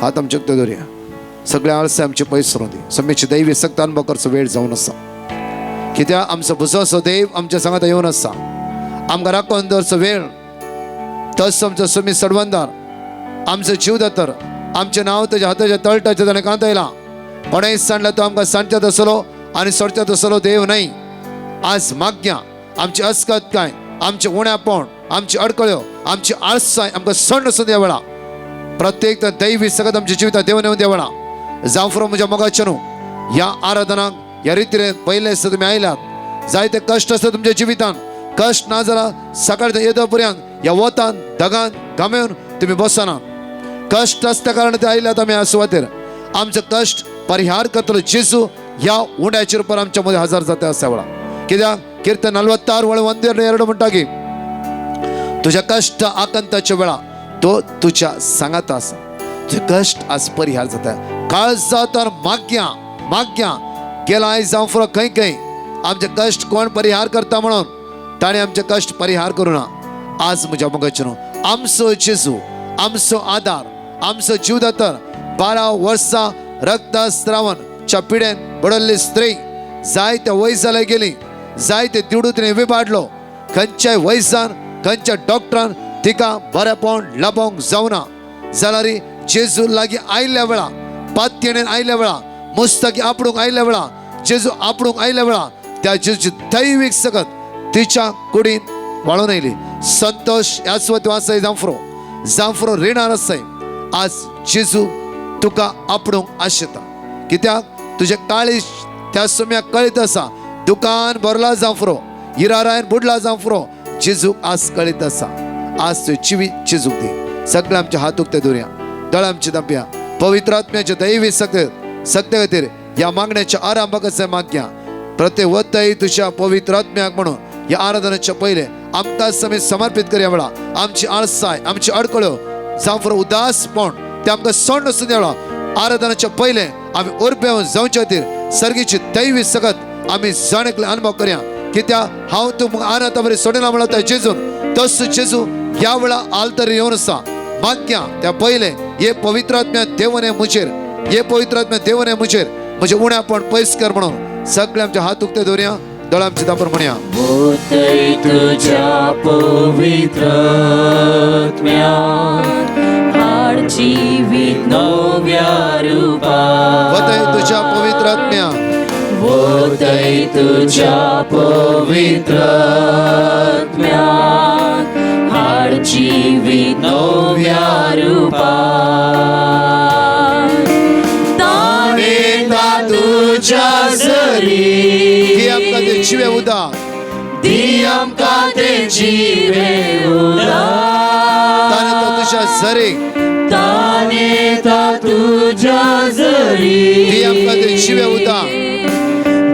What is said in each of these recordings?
हात आमचे उक्ते दवरया. सगळे आळसे आमचे पयस दी. सम्याची दैवी सक्त अनुभव करचो वेळ जावन आसा. कित्याक आमचो भुजो देव आमच्या सांगाता येवन आसा. आमकां राखून दवरचो वेळ तस आमचो समी सडवंदार आमचो जीव दातर आमचें नांव तेज्या हाताच्या तळटाचें ताणें कांतयलां. कोणेय सांडल्यार तो आमकां सांडच्यात आसलो आनी सोडच्यात आसलो देव न्हय. आज मागया आमची अस्कत काय, आमचें उण्यापण, आमची अडकळ्यो, आमची आळसाय आमकां सण आसून त्या वेळा प्रत्येक दैवी सगळं आमच्या जिवितात देव नेवन त्या वेळा जावं फ्रो म्हज्या मोगाचें न्हू ह्या आराधनाक ह्या रितीन पयले आसता तुमी आयल्यात. जायते कश्ट आसता तुमच्या जिवितान. कश्ट ना जाल्यार सकाळच्या येदो पर्यंत ह्या वतान दगान घामेवन तुमी बसना. कश्ट आसता कारण ते आयल्यात आमी ह्या सुवातेर. आमचो कश्ट परिहार करतलो जेजू ह्या उंड्याचे रुपार आमच्या मदें हजर जाता आसा वेळा. कित्याक कीर्तन 46 वळ 1 2 म्हणटा की तुज्या कश्ट आकांताच्या वेळा तो तुज्या सांगाता आसा. तुजे कश्ट आज परिहार जाता. काळजात माग्या माग्या गेला आयज जावं फुरो खंय खंय आमचे कश्ट कोण परिहार करता म्हणून ताणें आमचे कश्ट परिहार करूं ना. आज म्हज्या मोगाचें न्हू आमचो जेजू आमचो आदार आमचो जीवदातर 12 वर्सां रक्तस्रावनच्या पिडेन बडल्ली स्त्री जायते वैजाला गेली, जायते दिवडू तिणें विबाडलो. खंयच्याय वैजान खंयच्या डॉक्टरान तिका बरेपण लाबोवंक जावना. जाल्यार जेजू लागीं आयिल्ल्या वेळा, पातयेणेन आयिल्ल्या वेळा, मुस्ताकी आपडूंक आयिल्ल्या वेळा, जेजू आपडूंक आयिल्ल्या वेळा त्या जेजूची दैवीक सकत तिच्या कुडीन वाळून आयली. संतोष ह्याच वतीन आसाय जांफ्रो जांफ्रो रिणार आसाय. आज जेजू तुका आपडूंक आशेता. कित्याक तुजें काळीज त्या सुम्याक कळीत आसा. दुकान भरला जांफ्रो, हिरारायन बुडला जांफ्रो, जेजूक आज कळीत आसा. आज तुजें जिवीत जेजूक दी. सगळे आमचे हात उक्ते दवरया, दोळे आमचे धांपया. पवित्र आत्म्याचे दैवी सक्त सत्य खातीर ह्या मागण्याच्या आरंभाक मागया. प्रत्येक वतय तुझ्या पवित्र आत्म्याक म्हणून ह्या आराधनाच्या पयले आमकां आमी समर्पीत करया वेळा आमची आळसाय आमची अडकळ्यो जावं उदासपण ते आमकां सोड आसून वेळा आराधनाच्या पयले आमी उर्बेवन जावचे खातीर सर्गीची दैवी सकत आमी जण एकले अनुभव करया. कित्याक हांव तुमकां आनाता बरी सोडिना म्हणला जेजून तस जेजू ह्या वेळा आलतरी येवन आसा. मागया त्या पयले हे पवित्र आत्म्या देवने मुजेर, हे पवित्र आत्म्या देवने मुजेर म्हजें उण्यापण पयस कर म्हणून सगळे आमचे हात उक्ते दवरया, दोळे आमचे दापून म्हणया. वतय तुज्या पवित्र आत्म्यान हाड जिवीत नव्या रुपा. वतय तुझ्या पवित्र आत्म्या, वतय तुज्या पवित्र आत्म्यान हाड जिवीत नव्या रुपा. ताणें तुज्या जरी दी आमकां ते जिवे उदक, दी आमकां ते जिवे उदक. ताणें तो तुझ्या जरी, ताणें तुज्या जरी, दी आमकां ते जिवे उदक,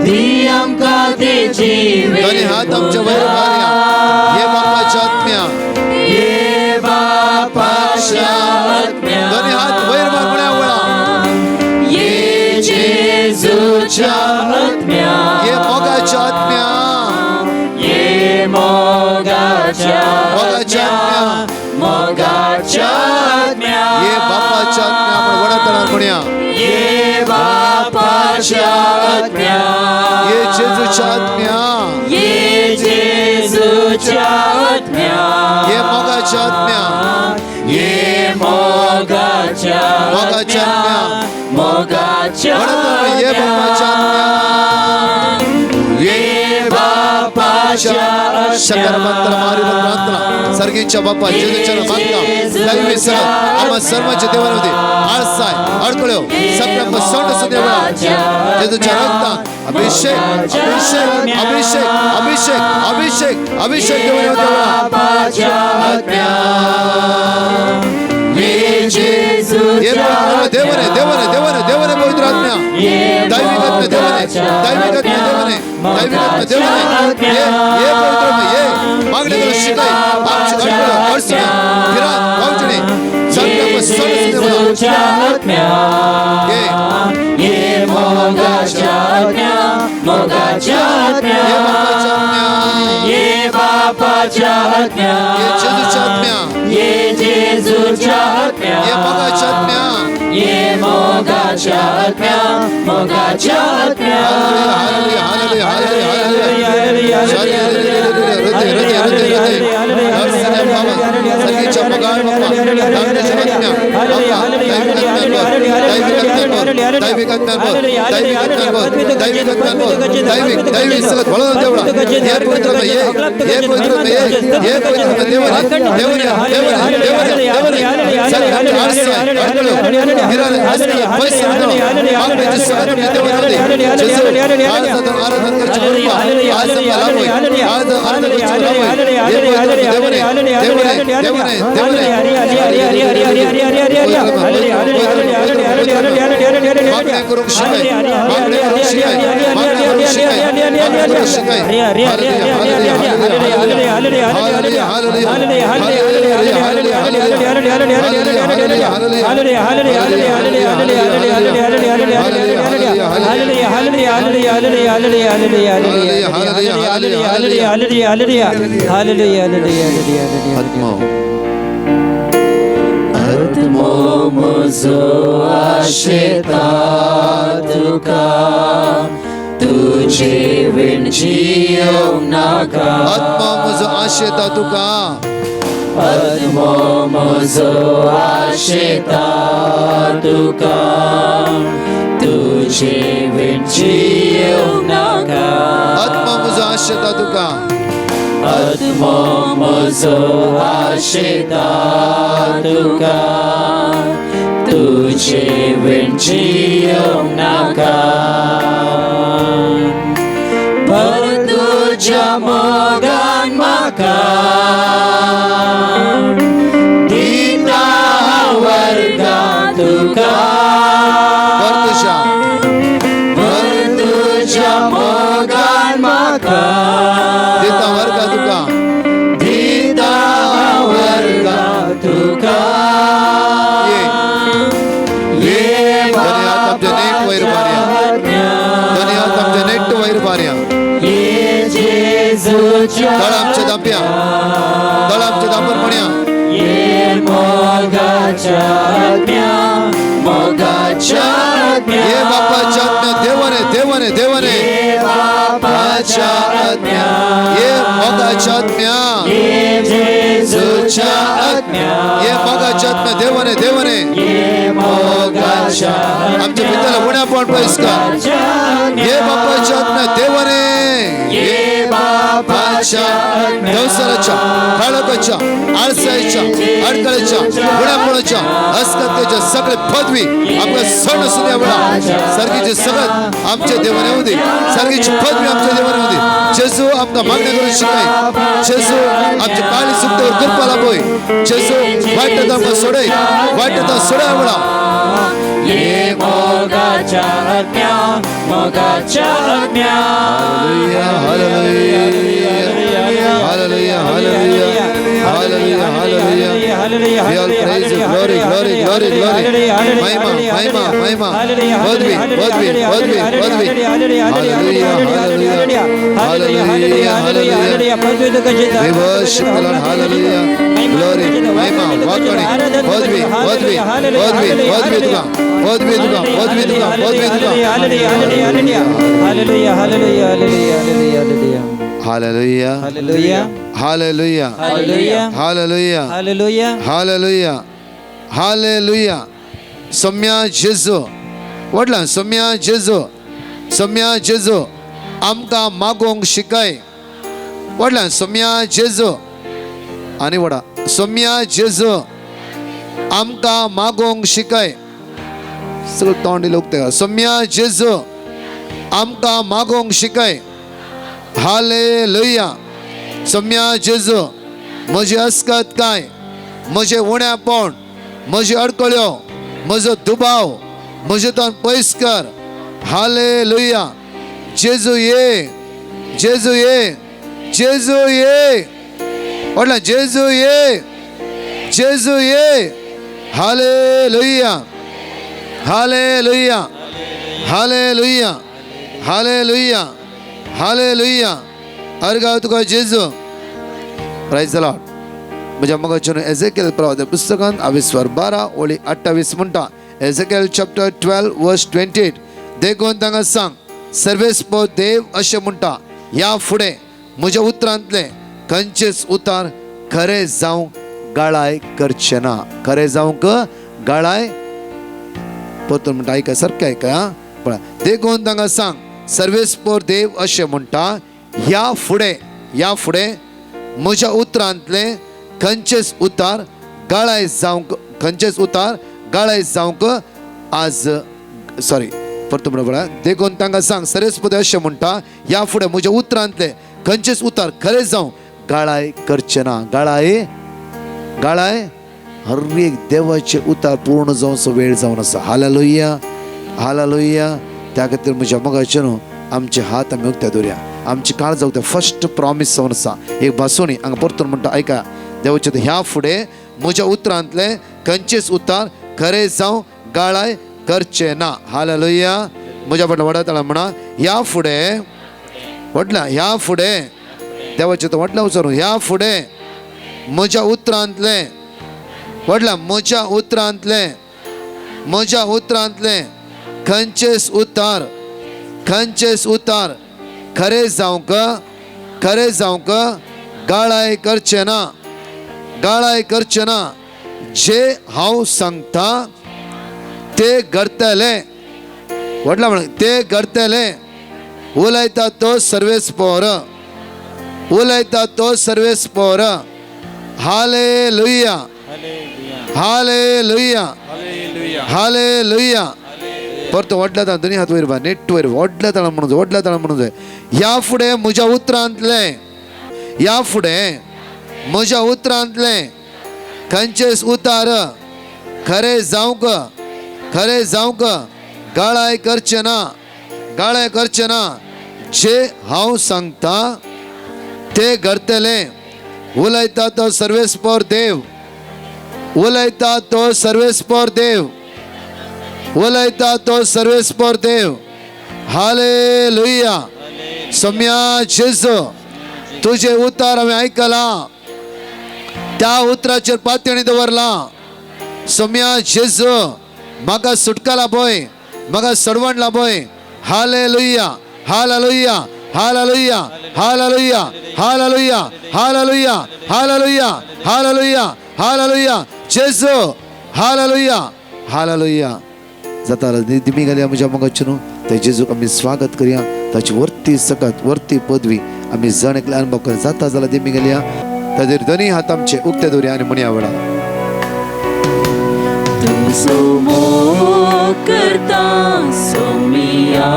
दी आमकां ते जिवे. दोनी हात आमच्या वयर मारया. हे बापाच्या आत्म्या, हे बापाच्या आत्म्या, दोनी हात वयर मार म्हणया वेळा. ये जेजूच्या आत्म्या, हे मोगाच्या आत्म्या, ये मोगाच्या मोगाच्या आत्म्या, मोगाच्या आत्म्या, हे बापाच्या आत्म्या आपण व्हडा तळार म्हणया. ये बापाच्या आत्म्या, हे जेजूच्या आत्म्या, ये जेजूच्या आत्म्या, हे मोगाच्या आत्म्या, ये मोगाच्या मोगाच्या आत्म्या, मोगाच्या व्हडा तळार हे बापाच्या आत्म्या, ये बापाच्या शंकर मारी प्रार्थना. सर्गीच्या बापा जेजूच्या मागता दैवी सगळं आम्हा सर्वांच्या देवांमध्ये आळसाय अडकळ्यो सगळ्यांना सण असू द्या वेळा जेजूच्या रक्तान अभिषेक अभिषेक अभिषेक अभिषेक अभिषेक अभिषेक देवाने होत्या वेळा. बापाच्या आत्म्या, ये हे पवित्र देवने देवने देवने देवने पवित्र आत्म्या दैविक आत्म्या देवने दैविक आत्म्या देवने दैविक आत्म्या देवने ये ये पवित्र आत्म्या ये मागणी करून शिकाय आमची अडकळं अडचणी फिरात पावचणी सगळ्यांना सण असू द्या वेळा. जेजूच्या आत्म्या, ये ये मोगाच्या आत्म्या, मोगाच्या आत्म्या, ये बापाच्या आत्म्या, ये बापाच्या आत्म्या, ये जेजूच्या आत्म्या, ये जेजूच्या आत्म्या, ये मोगाच्या आत्म्या. ये मोगाच्या आत्म्या, मोगाच्या आत्म्या. Hallelujah, hallelujah, hallelujah, hallelujah. हृदय, हृदय, हृदय, हृदय. दर्शने बाबा, सर्गीच्या मोगाळ बाबा, दावण्याच्या आत्म्या, बाबा, दैविक आत्म्या बोल, दैविक आत्म्या बोल, दैविक आत्म्या बोल, दैविक आत्म्या बोल, दैविक आत्म्या बोल, दैविक, दैविक सगळं वळून देवळा. हे पवित्र ये, हे पवित्र ये, हे पवित्र देवने, देवने, देवने, देवने, देवने. सगळं आळस आहे, अडकलो, हिराले, हसले, पैसे मिळालो, मागण्याची सगळं देवने होते. जेजू, आराधन, आराधन करची कृपा, आज आम्हाला लाभोय, आज आराधन करची लाभोय. हे पवित्र देवने, देवने, देवने, देवने. मागण्या करूंक शिकाय, मागण्या करूंक शिकाय, मागण्या करूंक शिकाय, मागण्या करूंक शिकाय. Hallelujah, hallelujah, hallelujah, hallelujah, hallelujah, hallelujah, hallelujah, hallelujah, hallelujah. आत्मो आत्मो म्हजो आशेता तुका, तुजे वीण जियोंक नाका. आत्मो म्हजो आशेता तुका. आत्मो म्हजो आशेता तुका, तुजे वीण जियोंक नाका. आत्मो म्हजो आशेता तुका. आत्मो म्हजो आशेता तुका, तुजे वीण जियोंक नाका. भर तुज्या मोगान म्हाका, दिता वर्गां तुका. भर तुज्या, भर तुज्या मोगान म्हाका, दिता वर्गा तुका. दिता वर्गां तुका. ये ये धन्यवाद आमच्या नेट वयर बारया, धन्यवाद आमच्या नेट वयर बारया. ये जेजूच्या दळ आमच्या दांप्या, दळ आमच्या दांपर म्हणया. ये मोगाच्या आत्म्या, मोगाच्या आत्म्या. ये बापाच्या आत्म्या, देवाने, देवाने, देवाने. ये बापाच्या आत्म्या, ये मोगाच्या आत्म्या, ये जेजूच्या आत्म्या. ये मोगाच्या आत्म्या, देवाने, देवाने. ये मोगाच्या आमच्या भितरला उण्यापण पयस कर. ये बापाच्या आत्म्या, देवाने. ये बापाच्या संसाराच्या, काळोखाच्या, आळसायच्या, अडकळीच्या, गुण्यापणाच्या, अस्कतेच्या सगळे पदवी आमकां सण आसूं वेळा. सारकीचे सगळं आमच्या देवाने येऊ दे. सारकीची पदवी आमच्या देवाने येऊ दे. जेजू आमकां मागण्या करून शिकाय. जेजू आमच्या काळी सुकतेवर कृपा लाभोय. जेजू वाईट आमकां सोडय, वाईट सोडय वेळा. ये मोगाच्या आत्म्या, मोगाच्या आत्म्या. Hallelujah, hallelujah, hallelujah, hallelujah, hallelujah. We all praise you. Glory, glory, glory, glory. महिमा, महिमा, महिमा. पदवी, पदवी, पदवी, पदवी. Hallelujah, hallelujah, hallelujah, hallelujah. We worship the Lord. Hallelujah. Glory, महिमा, वाकणे, पदवी, पदवी, पदवी, पदवी तुका, पदवी तुका, पदवी तुका, पदवी तुका. Hallelujah, hallelujah, hallelujah. Hallelujah. Hallelujah. Hallelujah. Hallelujah. Hallelujah. Hallelujah. Hallelujah. Hallelujah. Soumya जेजू, वडलां सोम्या जेजू, सोम्या जेजू आमकां मागोवंक शिकाय. वडलां सोम्या जेजू आनी वडा सोम्या जेजू आमकां मागोवंक शिकाय. सगळं तोंड उक्तें. सोम्या जेजू आमकां मागोवंक शिकाय. हालेलुया. सोम्या जेजू म्हजी अस्कत काय, म्हजें उण्यापण, म्हजी अडकळ्यो, म्हजो दुबाव म्हजे तोंड पयस कर. हालेलुया. जेजू ये, जेजू ये, जेजू ये. व्हडला जेजू ये, जेजू ये. Hallelujah, hallelujah, hallelujah, hallelujah, hallelujah. अर्गाव तुका जेजू. Praise the Lord. म्हज्या मोगाचें एझेकेल प्रवाद पुस्तकांत आविस्वार 12 ओळी 28 म्हणटा, एझेकेल चॅप्टर 12 वर्स 28, देखून तांकां सांग सर्वेस्पोर देव अशें म्हणटा, ह्या फुडें म्हज्या उतरांतलें खंयचेच उतार खरें जावंक गळाय करचें ना. खरें जावंक गळाय. परतून म्हणटा, आयका सारकें आयका आं. पळय, देखून तांकां सांग सर्वेस्पोर देव अशें म्हणटा, ह्या फुडें, ह्या फुडें म्हज्या उतरांतलें खंयचेच उतार गळाय जावंक, खंयचेच उतार गळाय जावंक आज सॉरी परतून म्हणटा पळय, देखून तांकां सांग सर्वेस्पोर देव अशें म्हणटा, ह्या फुडें म्हज्या उतरांतलें खंयचेच उतार खरें जावं गळाय करचें ना. गळाय, गळाय. हर एक देवाचे उतार पूर्ण जावचो वेळ जावन आसा. Hallelujah, hallelujah. त्या खातीर म्हज्या मोगाचें न्हू आमचे हात आमी उक्त्या दवरया, आमची काळजां उक्त्या. फर्स्ट प्रॉमीस जावन आसा एक भासोणी हांगा परतून म्हणटा, आयका देवाचें, ह्या फुडें म्हज्या उतरांतलें खंयचेच उतार खरें जावं गाळाय करचें ना. हालेलुया. म्हज्या फाटल्यान व्हडा ताळा म्हणा, ह्या फुडें व्हडल्या, ह्या फुडें देवाचें तो व्हडल्या उचारून, ह्या फुडें म्हज्या उतरांतलें व्हडल्या, म्हज्या उतरांतलें, म्हज्या उतरांतलें खंयचेच उतार, खंयचेच उतार खरें जावंक, खरें जावंक गाळाय करचें ना, गाळाय करचें ना. जे हांव सांगता ते घडतलें. व्हडल्या म्हण ते घडतलें. उलयता तो सर्वेस्पोर, उलयता तो सर्वेस्पोर. Hallelujah, hallelujah, hallelujah. परत व्हडल्या ताळा दोनी हात वयर बा, नेट वयर, व्हडल्या ताळा म्हणून जाय, व्हडल्या ताळा म्हणून जाय. ह्या फुडें म्हज्या उतरांतलें, ह्या फुडें म्हज्या उतरांतलें खंयचेच उतार खरें जावंक, खरें जावंक गाळाय करचें ना, गाळाय करचें ना. जे हांव सांगता ते घडतलें. उलयता तो सर्वेस्पोर देव, उलयता तो सर्वेस्पोर देव, उलयता तो सर्वेस्पोर देव. हालेलुया. सोम्या जेजू, तुझे उतार हांवें आयकलां, त्या उतराचेर पातयणी दवरलां. सोम्या जेजू, म्हाका सुटका लाभय, म्हाका सडवण लाभय. Hallelujah, hallelujah, hallelujah, hallelujah, hallelujah, hallelujah, hallelujah, hallelujah, hallelujah जेजू, हालेलुया, हालेलुया. जाता दिमी घालया म्हज्या मोगाचें न्हू त्या जेजूक आमी स्वागत करया. ताची वरती सकत वरती पदवी आमी जण एकले अनुभव करया. जाता जाल्यार दिमी घालया, ताजेर दोनी हात आमचे उक्ते दवरया आनी म्हणया वेळा, तुजो मोग करता सोमिया,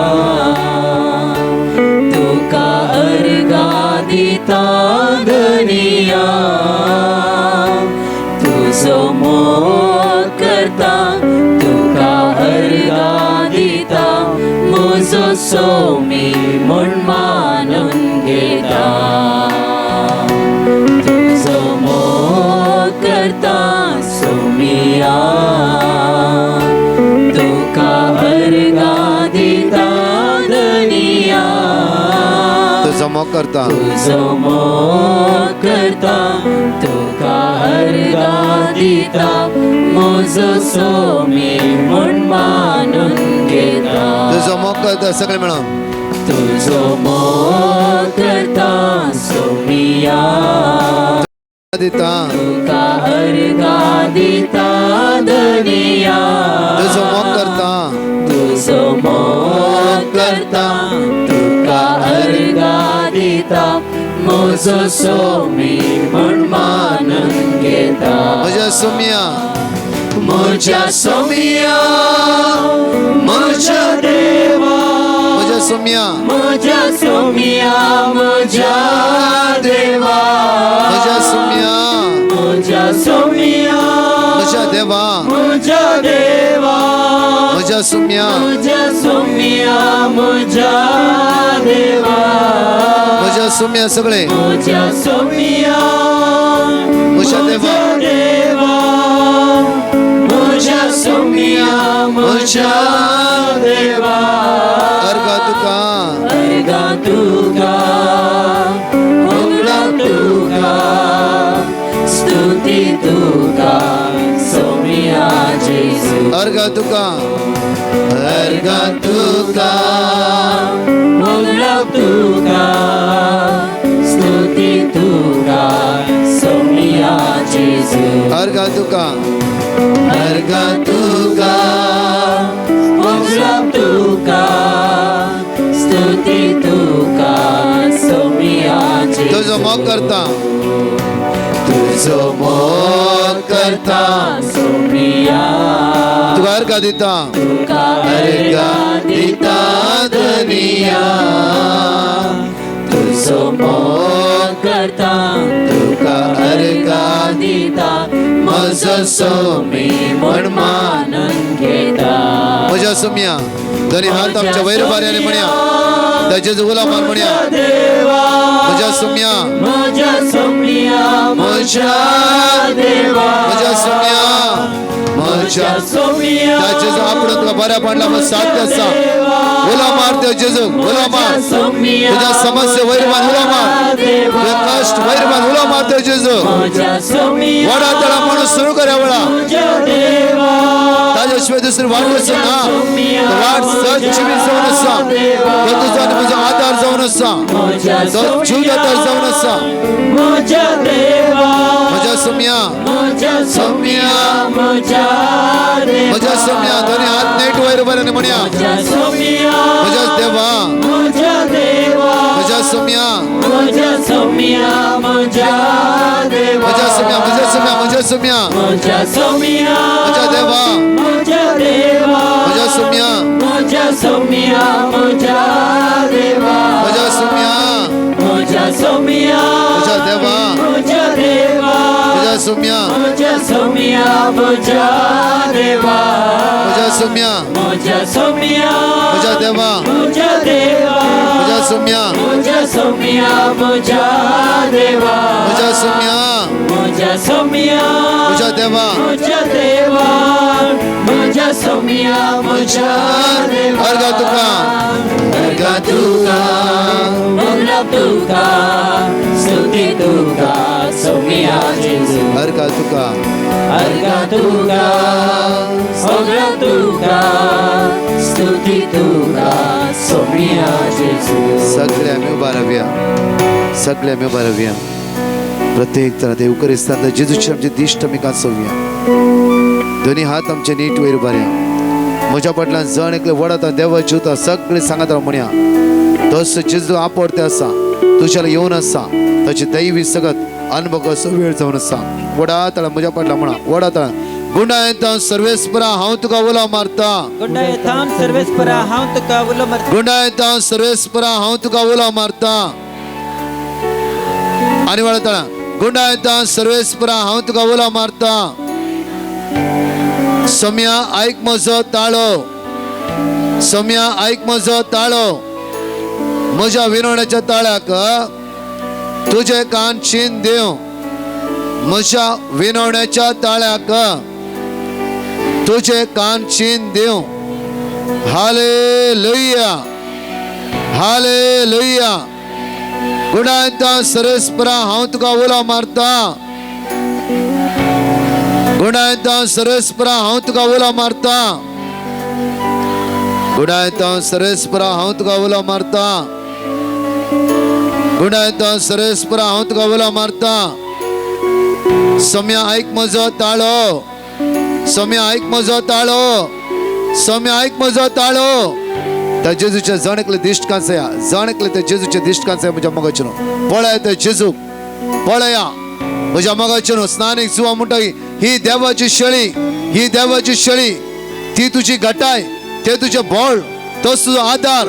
तुका अर्गा दिता धनिया. तुजो मोग करता, तुका अर्गा दिता, म्हजो सोमी म्हूण मानून घेता. तुजो मोग करता सोमिया, तुका अर्गा दिता धनिया. तुजो मोग करता, तुजो मोग करता, तुका अर्गा दिता, म्हजो सोमी म्हूण मानून घेता. तुजो मोग करता, सगळे मेळोन. तुजो मोग करता सोमिया, दिता, तुका अर्गा दिता धनिया. तुजो मोग करता, तुजो मोग करता, तुका अर्गा दिता, म्हजो सोमी म्हूण मानून घेता. म्हज्या सोमिया, म्हज्या सोमिया, म्हज्या देवा, म्हज्या सोमिया, म्हज्या सोमिया, म्हज्या देवा, म्हज्या सोमिया, म्हज्या सोमिया, म्हज्या देवा, म्हज्या देवा, म्हज्या सोमिया, म्हज्या सोमिया, म्हज्या देवा, म्हज्या सोमिया, सगळे म्हज्या सोमिया, म्हज्या देवा, देवा, म्हज्या सोमिया, म्हज्या देवा. अर्गा तुका, अर्गा तुका, होगडा तुका, स्तुती अर्गा तुका, अर्गा तुका, मोगलाक तुका, स्तुती तुका सोमिया जेजू. अर्गा तुका, अर्गा तुका, मोगलाक तुका, स्तुती तुका सोमिया जेजू. तुजो मोग करता, तुजो मोग करता सोमिया, तुका अर्गा दिता, तुका अर्गा दिता धनिया, तुजो मोग करता, तुका अर्गा दिता, म्हजो सोमी म्हण मान मानून घेता. म्हज्या सोम्या, दोनी हात आमच्या वयर बाऱ्याने म्हणया, ताचे उला मान म्हणया, देवा, म्हज्या सोम्या, म्हज्या सोमिया, म्हज्या देवा, म्हज्या सोम्या, म्हज्या सोमिया, त्या जेजू आपण तुका बऱ्या पडला मग साथ आसा. उला मार त्या जेजू, उला मार. तुझ्या समस्या वयर मान, उला मार. तुझे कष्ट वयर मान, उला मार त्या जेजू. म्हज्या सोमिया, वडा तळा म्हणून सुरू करा वडा. म्हज्या देवा, ताज्या दुसरी वाट वचून ना, तो वाट सहज जिवीत जावन आसा. तो तुजो आनी म्हजो आदार जावन आसा, म्हज्या तो जीव दातार जावन आसा. म्हज्या देवा, म्हज्या सोम्या, म्हज्या सोमिया, म्हज्या देवा, म्हज्या सोम्या, दोनी हात नेट वयर बरे म्हणया, म्हज्या सोमिया, म्हज्या देवा, म्हज्या देवा, म्हज्या सोम्या, म्हज्या सोमिया, म्हज्या देवा, म्हज्या सोम्या, म्हज्या सोम्या, म्हज्या सोम्या, म्हज्या सोमिया, म्हज्या देवा, म्हज्या देवा, म्हज्या सोम्या, म्हज्या सोमिया, म्हज्या देवा, म्हज्या सोम्या, म्हज्या सोमिया, म्हज्या देवा, म्हज्या देवा, म्हज्या सोम्या, म्हज्या सोमिया, म्हज्या देवा, म्हज्या सोम्या, म्हज्या सोमिया, म्हज्या देवा, म्हज्या देवा, म्हज्या सोम्या, म्हज्या सोमिया, म्हज्या देवा, म्हज्या सोम्या, म्हज्या सोमिया, म्हज्या देवा, म्हज्या देवा, म्हज्या सोमिया, म्हज्या देवा. अर्गा तुका, अर्गा तुका, मोगलाक तुका, स्तुती तुका सोमिया जेजू. अर्गा तुका, अर्गा तुका, मोगलाक तुका, स्तुती तुका सोमिया जेजू. सगळे आमी उबा रावया, सगळे आमी उबा रावया. प्रत्येक तरा देव करिस्तान जेजूची आमची दिश्ट आमी कांसोवया. दोनी हात आमचे नीट वयर उबारया. म्हज्या फाटल्यान जण एकले वडता देवा जिवता सगळे सांगत राव म्हणया, तसो जेजू आपडते आसा, तुज्याला येवन आसा, ताची दैवी सगत अनुभव असो वेळ जावन आसा. वडा तळा म्हज्या फाटल्यान म्हणा, वडा तळा. गुंडायता सर्वेस्परा हांव तुका उलो मारता, गुंडायतान सर्वेस्परा हांव तुका उलो मारता, गुंडायता सर्वेस्परा हांव तुका उलो मारता. आनी वळतळा, गुंडायता सर्वेस्परा हांव तुका उलो मारता. सोम्या आयक म्हजो ताळो, सोम्या आयक म्हजो ताळो, म्हज्या विनवण्याच्या ताळ्याक तुजे कान चीन दिव. म्हज्या विनवण्याच्या ताळ्याक तुजे कान चीन दिव. Hallelujah, hallelujah. गुणायता सर्वेस्परा हांव तुका उलो मारता, गुणायता सर्वेस्परा हांव तुका उलो मारता, गुणायता सर्वेस्परा हांव तुका उलो मारता, गुणायता सर्वेस्परा हांव तुका उलो मारता. सोम्या आयक म्हजो ताळो, सोम्या आयक म्हजो ताळो, सोम्या आयक म्हजो ताळो. त्या जेजूच्या जण एकले दिश्ट कांसया, जण एकले त्या जेजूचे दिश्ट कांसया. म्हज्या मोगाचें पळय त्या जेजूक पळया. म्हज्या मोगाचें स्नानीक जुवा म्हणटा, ही देवाची शेळी, ही देवाची शेळी, ती तुजी घटाय, ते तुजें बळ, तोच तुजो आदार.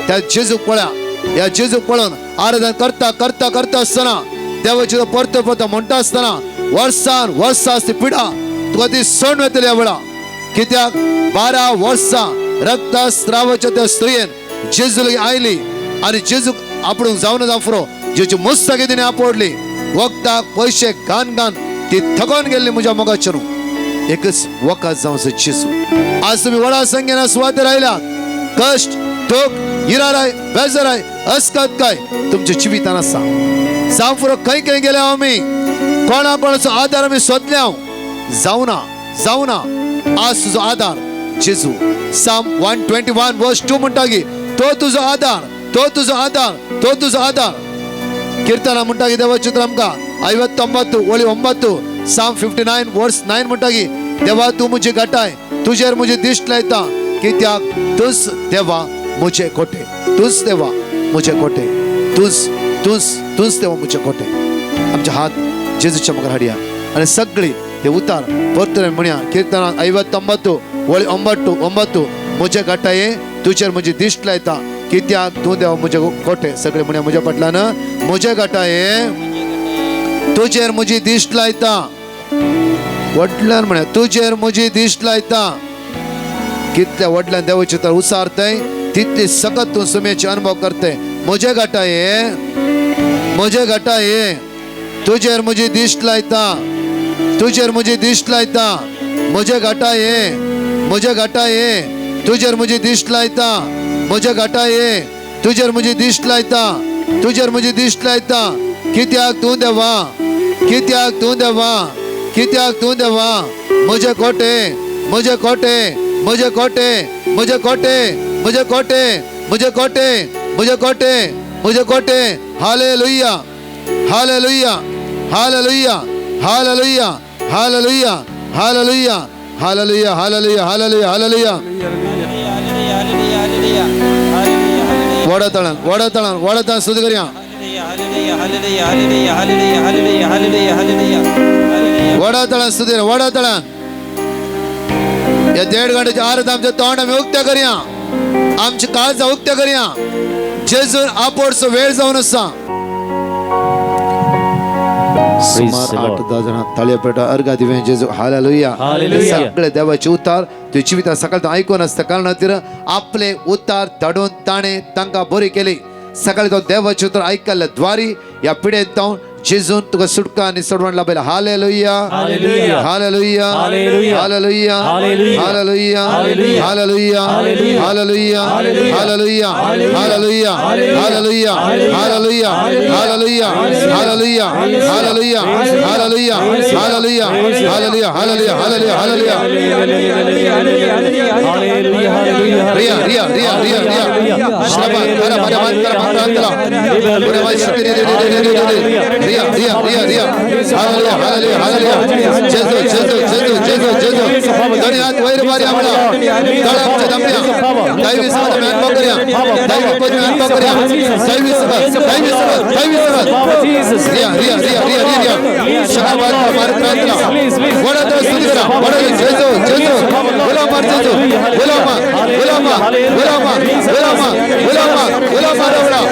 त्या जेजूक पळया. ह्या जेजूक पळोवन आराधन करता करता करता आसतना देवाची परतो परतो म्हणटा आसतना वर्सान वर्सां ती पिडा तुका ती सोडून वतली ह्या वेळा. कित्याक 12 वर्सां रक्तस्रावाच्या त्या स्त्रियेन जेजू लागीं आयली आनी जेजूक आपणूक जावन जावं जेची मुस्तकी तिणें आपडली. वखदाक पयशे घान घान ती थकोन गेल्ली. म्हज्या मोगाचें न्हू एकच वखद जावचो जेजू. आज तुमी व्हडा संख्येन सुवातेर आयल्यात. कश्ट, दुख, हिराराय, बेजाराय, अस्कत काय तुमच्या जिवितान आसा. जावं फुरो खंय खंय गेले आमी, कोणा कोणाचो आदार आमी सोदले. हांव जावना, जावना. आज तुजो आदार जेजू. Psalm 121 verse 2 म्हणटा की तो तुजो आदार, तो तुजो आदार, तो तुजो आदार. कीर्तना म्हणटा की देवाचें उतर आमकां 59 ओळी 9, Psalm 59 verse 9 म्हणटा की देवा तूं म्हजी घटाय, तुजेर म्हजी दिश्ट लायता, कित्याक तूंच देवा म्हजे कोटे, तूंच देवा म्हजे कोटे, तूंच तूंच तूंच देवा म्हजे कोटे. आमचे हात जेजूच्या मुखार हाडया आनी सगळी ते उतार परतून म्हणया. कीर्तना 59 ओळी 9 म्हजे घटाये तुजेर म्हजी दिश्ट लायता, कित्याक तूं देवा म्हजे कोटे. सगळे म्हणया म्हज्या फाटल्यान, म्हजे घटाये तुजेर म्हजी दिश्ट लायता. व्हडल्यान म्हळ्या तुजेर म्हजी दिश्ट लायता. कितल्या व्हडल्यान देवाचे तर उसारतय तितली सकत तूं सुमेचे अनुभव करतय. म्हजे घटाये, म्हजे घटाये तुजेर म्हजी दिश्ट लायता, तुजेर म्हजी दिश्ट लायता. म्हजे घटाये, म्हजे घटाये तुजेर म्हजी दिश्ट लायता. म्हजे घटाये तुजेर म्हजी दिश्ट लायता, तुजेर म्हजी दिश्ट लायता. कित्याक तूं देवा, कित्याक तूं देवा, कित्याक तूं देवा म्हजे कोटे, म्हजे कोटे, म्हजे कोटे, म्हजे कोटे, म्हजे कोटे, म्हजे कोटे, म्हजे कोटे, म्हजे कोटे. Hallelujah, hallelujah, hallelujah, hallelujah, hallelujah, hallelujah, hallelujah, hallelujah, hallelujah, hallelujah. वडतळण वडतळण वडतळण स्तुती करूया. वडतळण स्तुती, वडतळण. या 1.5 घंट्याच्या आरत आमच्या तोंड आमी उक्त्या करूया, आमची काळजां उक्त्या करूया. जेजून आपोडचो वेळ जावन आसा. सुमार 8-10 जाणां ताळयो पेटा अर्गा दिवे जेजू. हालेलुया. सगळे देवाचे उतार तुझ्या जिवितांत सकाळ आयकून आसता कारण खातीर आपले उतार धाडून ताणें तांकां बरी केली. सकाळी तो देवाचे उतर आयकल्ले द्वारी ह्या पिडेंत जावन जेजून तुका सुटका आनी सोडवण लाभयला. Hallelujah, hallelujah, hallelujah, hallelujah, hallelujah, hallelujah, hallelujah, hallelujah, hallelujah, hallelujah, hallelujah, hallelujah, hallelujah, hallelujah, hallelujah, hallelujah, hallelujah, hallelujah, hallelujah, hallelujah. Riya Riya Riya Riya Riya श्रवण करा बरा बंद करा बंद करा बरा Riya Riya Riya Riya. Hallelujah, hallelujah, hallelujah. जेजू जेजू जेजू जेजू जेजू. दोन्ही हात वयर भारी आमला तळ आमच्या दमण्या दैवी सगळं आमी अनुभव करूया. दैवी पद अनुभव करूया. दैवी सगळं, दैवी सगळं, दैवी सगळं. रिया रिया रिया रिया रिया. शकाबाद मार्ग वडा स्तुती करा. वडा जेजू जेजू गुलाम मार जेजू गुलाम गुलाम गुलाम गुलाम गुलाम गुलाम वडा गुलाम गुलाम.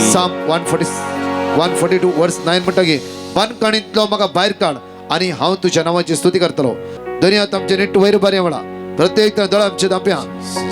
Psalm 142 verse 9 म्हणटा की बनकणींतलो म्हाका भायर काड आनी हांव तुज्या नांवाची स्तुती करतलो. दोन्ही हात आमचे निट्ट वयर बरें म्हणा. प्रत्येक तरा दोळा आमचे दांप्या.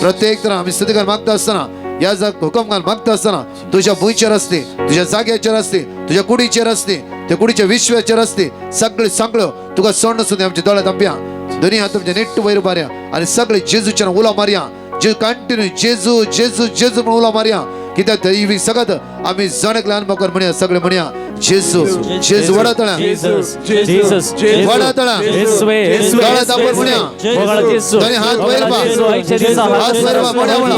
प्रत्येक तरा आमी स्तुती कर मागता आसतना ह्या जाग हुकम घाल मागता आसतना तुज्या भुंयचेर आसली, तुज्या जाग्याचेर आसली, तुज्या कुडीचेर आसली, त्या कुडीच्या विश्वाचेर आसली, सगळे सांगळ्यो तुका सोड नासून आमच्या दोळ्या दांप्या. दोन्ही हात आमचे निट्ट वयर बारया आनी सगळे जेजूच्यान उलो मारया. जे कंटिन्यू जेजू जेजू जेजू म्हणून उलो मारया. कित्याक दैवी सगळं आमी जण एकल्यान अनुभव कर म्हणया. सगळे म्हणया जेजू जेजू वडा तळा Jesus, Jesus, वडा तळा येसुवे, येसुवे, दोळे दाबून म्हणया. मोगाळ जेजू, दोन्ही हात वयर पा. आयच्या दिसा हात वयर पा, मोड्या म्हणा.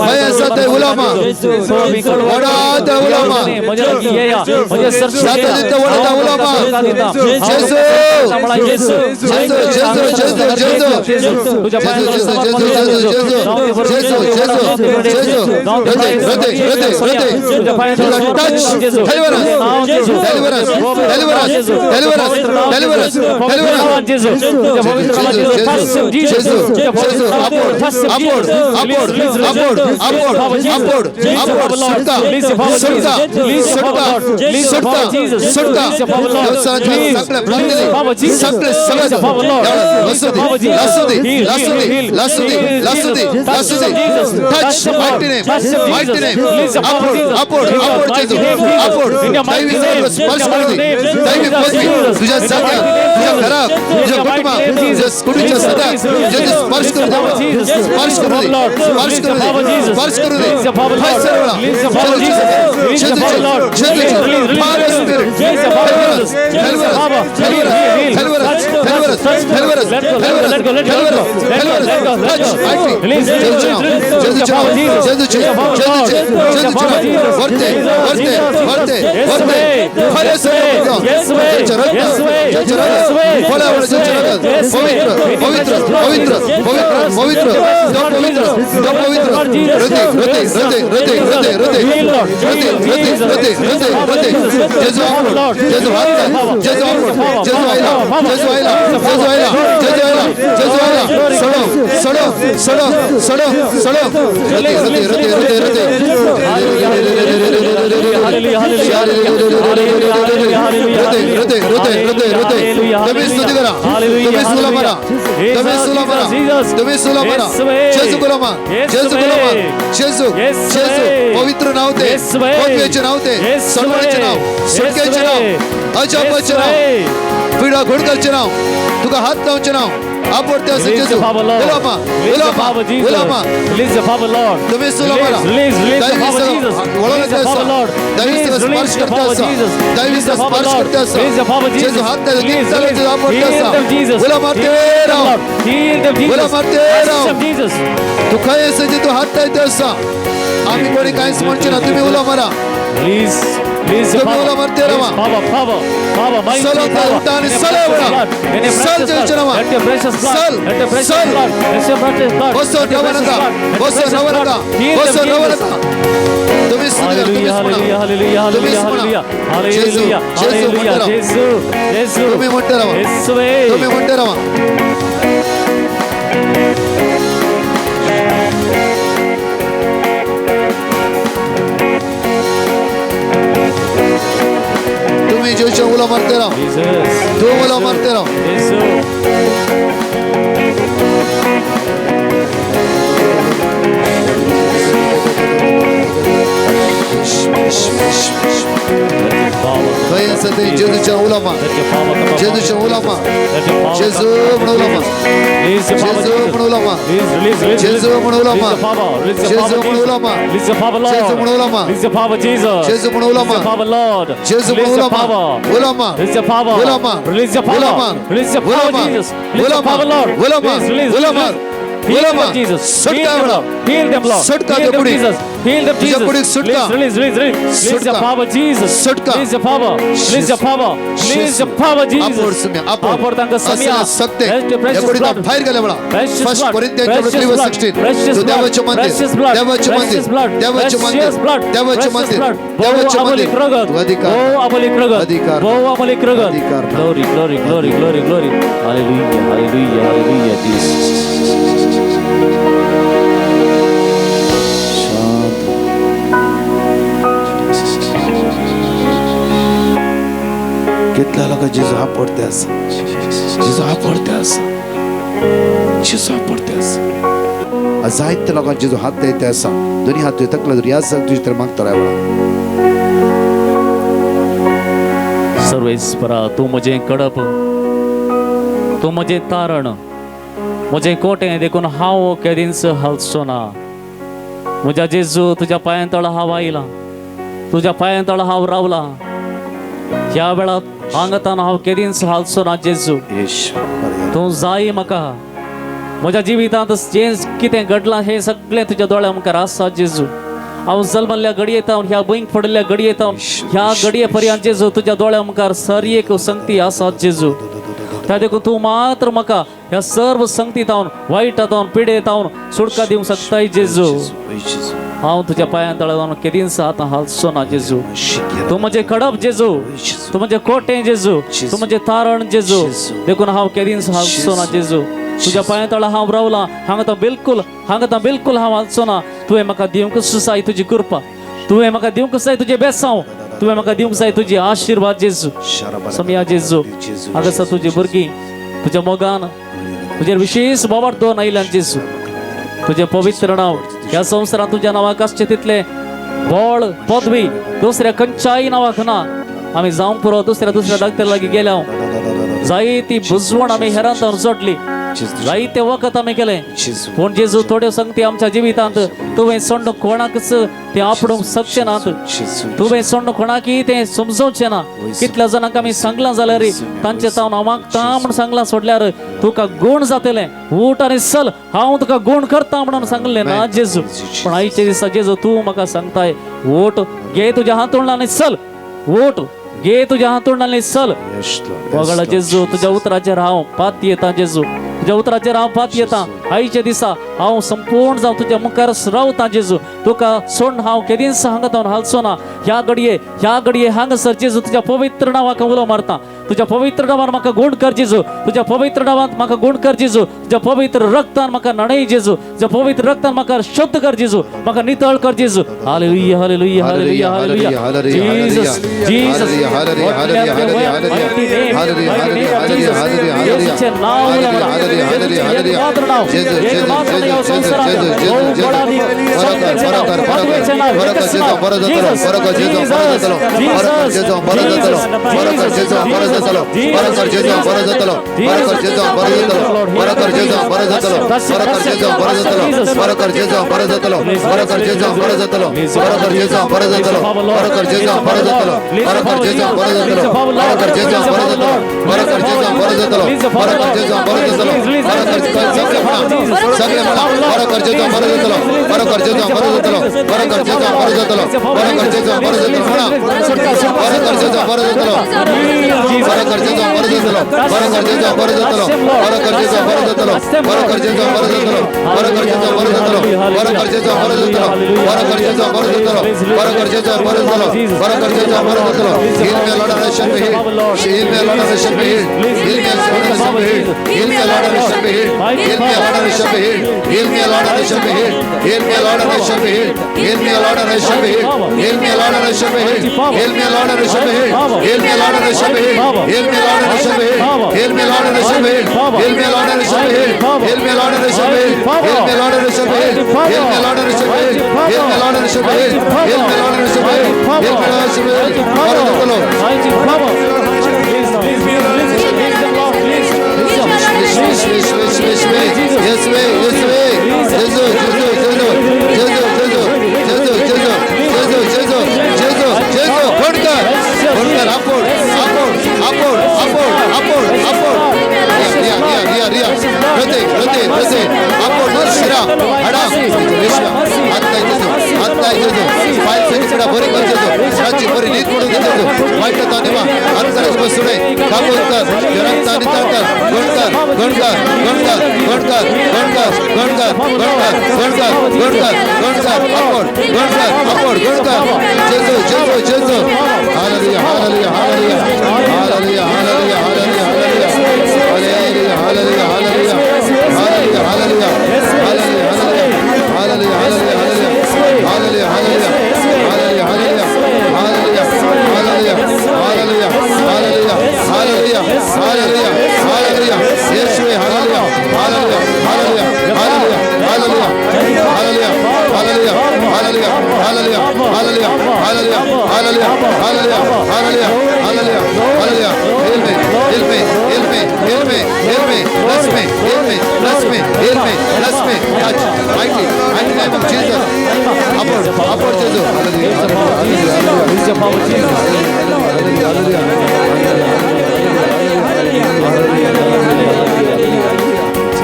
खंय आसा थंय उलो मा. वडा थंय उलो मा. म्हज्या लागीं येया, म्हज्या सरशी जाता तितलो वडा थंय उलो मा. जेजू जेजू, जेजू जेजू जेजू जेजू तुझ्या जेजू जेजू जेजू जेजू जेजू जेजू जेजू हृदय हृदय हृदय हृदय तुझा touch deliverance deliverance deliverance deliverance deliverance deliverance जेजू, जेजू जेजू upward upward upward upward upward upward upward सुटका सुटका सुटका सुटका सुटका देवसाच्या सगळे प्रार्थने सगळे सगळे लसुदी लसुदी लसुदी लसुदी लसुदी लसुदी touch mighty name mighty name upward upward upward जेजू अपवर्ड दैवी सर्व स्पर्श करू दे दैवी पदवी तुझ्या जाग्यार तुझ्या घराक तुझ्या कुटुंबाक तुझ्या कुडीच्या सदाक जेजू स्पर्श करू दे स्पर्श करू दे स्पर्श करू दे स्पर्श करू दे हय सर्वळा जेजू जेजू जेजू power spirit deliverance deliverance deliverance deliverance deliverance deliverance deliverance touch mighty जेजू जेजू जेजू जेजू जेजू वरते वरते वरते वरते खरे सर्व जेजू रक्त जेजू रक्त फळावर जेजू रक्त पवित्र पवित्र पवित्र पवित्र पवित्र तो पवित्र तो पवित्र हृदय हृदय हृदय हृदय हृदय हृदय हृदय हृदय हृदय हृदय हृदय जेजू अपवर्ड जेजू हात जेजू अपवर्ड जेजू आयला जेजू आयला जेजू आयला जेजू आयला जेजू आयला सडो सडो सडो सडो सडो हृदय हृदय हृदय हृदय हृदय हृदय हृदय हृदय हृदय हृदय तुम्ही स्तुती करा तुम्ही सुला मारा तुम्ही सुला मारा तुम्ही सुला मारा जेजू गुलामा जेजू गुलामा जेजू जेजू पवित्र नाव दे पवित्रचे नाव दे सर्वांचे नाव सुटकेचे नाव अजापाचे नाव पिढा घोडकरचे नाव तुका हात लावचे नाव अपवर्ड असेल जेजू गुलामा गुलामा गुलामा तुम्ही सुला मारा दैवी स्पर्श करता असा दैवी स्पर्श करता असा जेजू हात लावते अपवर्ड असा गुलाम मारते राव गुलाम मारते राव तू खंय आसा जे तू हात लायते असा आम्ही कोणी कांयच म्हणचे ना तुम्ही उलो मारा तुम्ही उलो मारते रावा सलता उठा आणि सल वडा सल जेजूच्या नावात सल सल बसो रवा नका बसो रवा नका बसो रवा नका तुम्ही स्तुती करा तुम्हीच म्हणा तुम्हीच म्हणा जेजू जेजू म्हणते राहा तुम्ही म्हणते राहा तुम्ही म्हणते राहा. तुम्ही जेजूच्या उलो मारते राहा तू उलो मारते राहा. खंय आसा थंय जेजूच्या उलो मार जेजूच्या उलो मार जेजू म्हणून उलो मार जेजू म्हणून उलो मार जेजू म्हणून उलो मार जेजू म्हणून उलो मार जेजू म्हणून उलो मार जेजू म्हणून उलो मार जेजू म्हणून उलो मार उलो मार उलो मार उलो मार उलो मार उलो मार उलो मार उलो मार उलो मार सुटका म्हणा सुटका त्या कुडीक तुझ्या कुडीक सुटका सुटका सुटका अपवर्ड सुम्या अपवर्ड असल्या सत्य या कुडीत बाहेर गेल्या म्हणा. फर्स्ट कोरिंथियन्स चॅप्टर 3 वर्स 16 तो देवाचे मंदिर देवाचे मंदिर देवाचे मंदिर देवाचे मंदिर देवाचे मंदिर तू अधिकार अधिकार अधिकार. Glory glory glory glory glory hallelujah hallelujah hallelujah Jesus. शांत कितल्या लोकां जेजू आपडते आसा जेजू आपडते आसा जेजू आपडते आसा जायते लोकांक जेजू हात लायते आसा दोन्ही हात तुवें तकले धरून याद जावन तुजी तर मागता रावला. सर्वेस्परा तूं म्हजें कडप तूं म्हजें तारण म्हजें कोटें देखून हांव केदींच हालचो ना. म्हज्या जेजू तुज्या पांयां तळ हांव आयलां तुज्या पांयां तळ हांव रावलां. ह्या वेळार हांगातान हांव केदींच हालचो ना जेजू. तूं जाय म्हाका. म्हज्या जिवितांत जें कितें घडलां हें सगळें तुज्या दोळ्या मुखार आसा जेजू. हांव जल्मल्ल्या घडये तावन ह्या भंयक पडिल्ल्या घडये तावन ह्या घडये पर्यंत जेजू तुज्या दोळ्या मुखार सर एक संगती आसा जेजू. त्या देखून तूं मात्र म्हाका ह्या सर्व संगती तावन, वायटा तावन, पिडे तावन सुटका दिवंक शकताय जेजू. हांव तुज्या पांयां तळा जावन केदींच आतां हालचो ना जेजू. तूं म्हजें खडप जेजू, तूं म्हजें कोटें जेजू, तूं म्हजें तारण जेजू. देखून हांव केदींच हालचो ना जेजू. तुज्या पांयां तळा हांव रावलां हांगा तो बिलकुल, हांगा तो बिलकुल हांव हालचो ना. तुवें म्हाका दिवंक जाय तुजी कृपा, तुवें म्हाका दिवंक जाय तुजें बेसांव, तुवें म्हाका दिवंक जाय तुजी आशिर्वाद जेजू. समया जेजू, हांगासर तुजी भुरगीं तुज्या मोगान तुजेर विशेष बोवाळ दोन आयल्यान जेजू. तुजें पवित्र नांव ह्या संवसारांत तुज्या नांवाक आसचें तितलें बळ पदवी दुसऱ्या खंयच्याय नांवाक ना. आमी जावंक पुरो दुसऱ्या दुसऱ्या डाक्टर लागीं गेल्या, जायती बुजवण आमी हेरांत जोडली, जायते वखद आमी केलें, पूण जेजू थोड्यो संगती आमच्या जिवितांत तुवें सोंड कोणाकच तें आपडूंक शकचें नात. तुवें सोंड कोणाकय तें समजोवचें ना. कितल्या जाणांक आमी सांगलां जाल्यार तांचे तावन हांव मागता म्हूण सांगलां सोडल्यार तुका गूण जातलें, उठ आनी चल, हांव तुका गूण करता म्हणून सांगलें ना जेजू. पण आयच्या दिसा जेजू तूं म्हाका सांगताय, ओट घे तुज्या हातूण आनी चल, ओट घे तुज्या हातूण आनी चल. वगळा जेजू, तुज्या उतराचेर हांव पात येता जेजू, तुज्या उतराचेर हांव पात येता. आयच्या दिसा हांव संपूर्ण जावं तुज्या मुखार रावता जेजू. तुका सोड हांव केदींच हांगा जावन हालचो ना. ह्या घडये, ह्या घडये हांगासर जेजू तुज्या पवित्र नांवाक उलो मारता. तुज्या पवित्र नांवान म्हाका गूण कर जेजू, तुज्या पवित्र नांवान म्हाका गूण कर जेजू. तुज्या पवित्र रक्तान म्हाका न्हाणय जेजू, तुज्या पवित्र रक्तान म्हाका शुद्ध कर जेजू, म्हाका नितळ कर जेजू. Hallelujah, hallelujah, hallelujah, hallelujah. Jesus, Jesus. Jesus.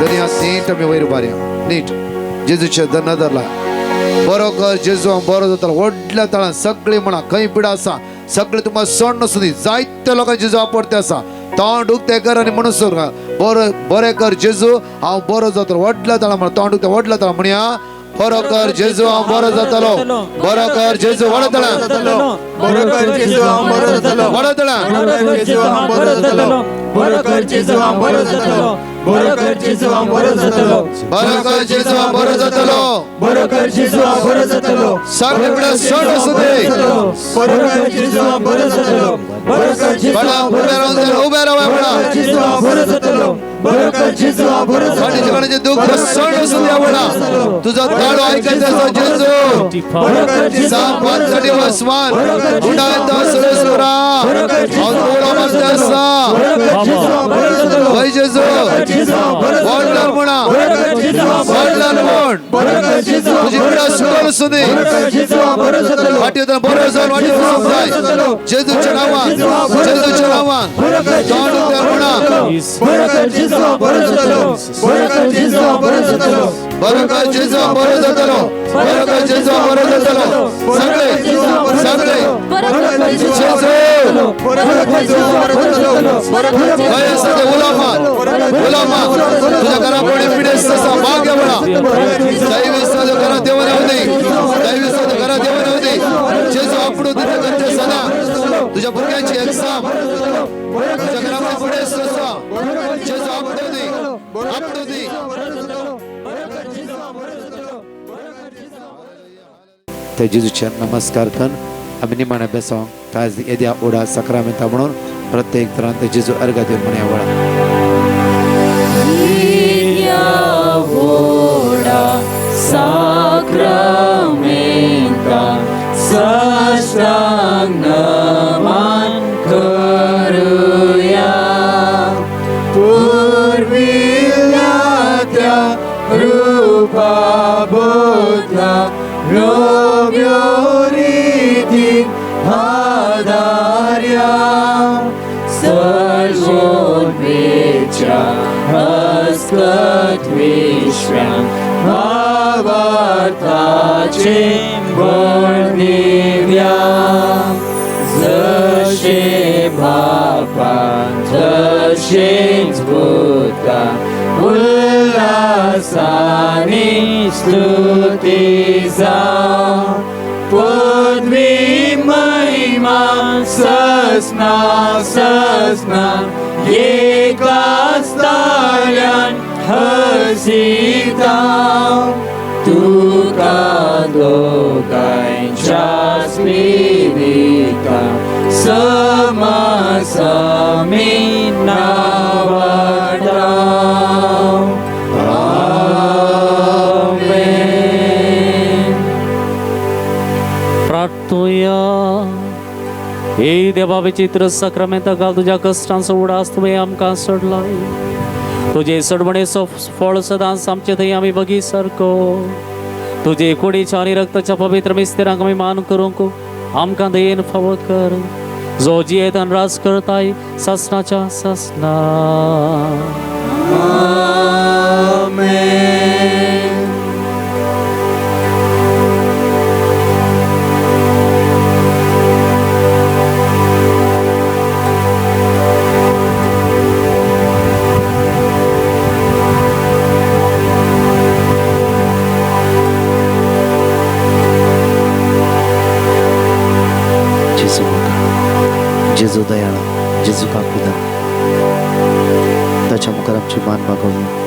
दर्या नीट आमी वयर उबारया नीट जेजूचे नदरला बरो कर जेजू हांव बरो जातलो व्हडल्या तळान सगळीं म्हणा खंय पिडा आसा सगळें तुमकां सण नासूं दी जायते लोकांक जेजू आपडते आसा तोंड उक्तें कर आनी म्हणून सोर बरो बरें कर जेजू हांव बरो जातलो व्हडल्या तळान म्हणा तोंड उक्तें व्हडल्या तळान म्हणया बरो कर जेजू हांव बरो जातलो बरो कर जेजू व्हडल्या तळान बरो कर जेजू हांव बरो जातलो व्हडल्या तळान बरो कर जेजू हांव बरो जातलो बरो कर जेजू हांव बरो जातलो बरो कर जेजू हांव बरो जातलो बरो कर जेजू हांव बरो जातलो बरो कर जेजू हांव बरो जातलो सगळे पिडा सण आसूं दे बरो कर जेजू हांव बरो जातलो बरो कर जेजू बडा हांव उबे बरो रावन जातलो उबे राव बडा जेजू हांव बरो जातलो बरो कर जेजू हांव बरो कोणाचे जातलो कोणाचे दुःख सण आसूं दे बडा तुझा ताळो ऐकायचा आसा जेजू बरो कर जेजू हांव बरो सात जातलो वसमान उडायता सुरेश्वरा हांव उडो मारता आसा वय जेजू व्हडल्यान म्हणा व्हडल्यान म्हण तुजी पिडा सुटोल आसूं दी वाटेर बरो जावन वाटेर वचूंक जाय जेजूच्या नांवान जेजूच्या नांवान तोंड उक्तें म्हणा बरो कर जेजू हांव बरो जातलो बरो कर जेजू हांव बरो जातलो बरो कर जेजू हांव बरो जातलो बरो कर जेजू हांव बरो जातलो सगळे सगळे जेजू खंय आसा ते उलो मार उलो मार तुज्या घरा कोणी पिडेस्त आसा माग म्हणा दैवी तुझ्या घरा देवन येवं दी दैवी तुझ्या घरा देवन येवं दी जेजू आपडू तुझ्या घरचे सदा तुझ्या भुरग्यांची एक्झाम तुझ्या घरा कोणी पिडेस्त आसा जेजू आपडू दी आपडू दी. त्या जेजूचे नमस्कार कर आमी निमाण्या बेसोंक आज येद्या ओडा सक्रामेंता म्हणून प्रत्येक तरान ते जेजू अर्घा दिवन म्हणया वळा. साक्रामेंता साष्टांग नमन करूया पूर्विल्ल्या त्या रूपा बदला नव्यो रिती आदार्या सर्वोन्वेच्या हस्तक विश्वाम भावार्थाचे बळ दिव्या जशे बापा तशेच पुता उल्हासानी स्तुती जावं पदवी महिमा ससना ससना एकाच ताळ्यान हसिता तुका दोगांच्या स्पिरिता समासमी नावाडा. आमेन. प्रार्थुया. हे देवा विचित्र साक्रामेंता घाल तुज्या कश्टांचो उडास तुवें आमकां सोडलाय तुजे सडवणेचो फळ सदांच आमचे थंय आमी बगी सारको तुजे कुडीच्या आनी रक्ताच्या पवित्र मिस्तेरांक आमी मान करूंक आमकां दयेन फावो कर जो जियेत आनी राज करताय सासनाच्या सासना. आमेन. जेजू मुखार जेजू दयाळा जेजू काकुदा ताच्या मुखार आमची मान बागोवया.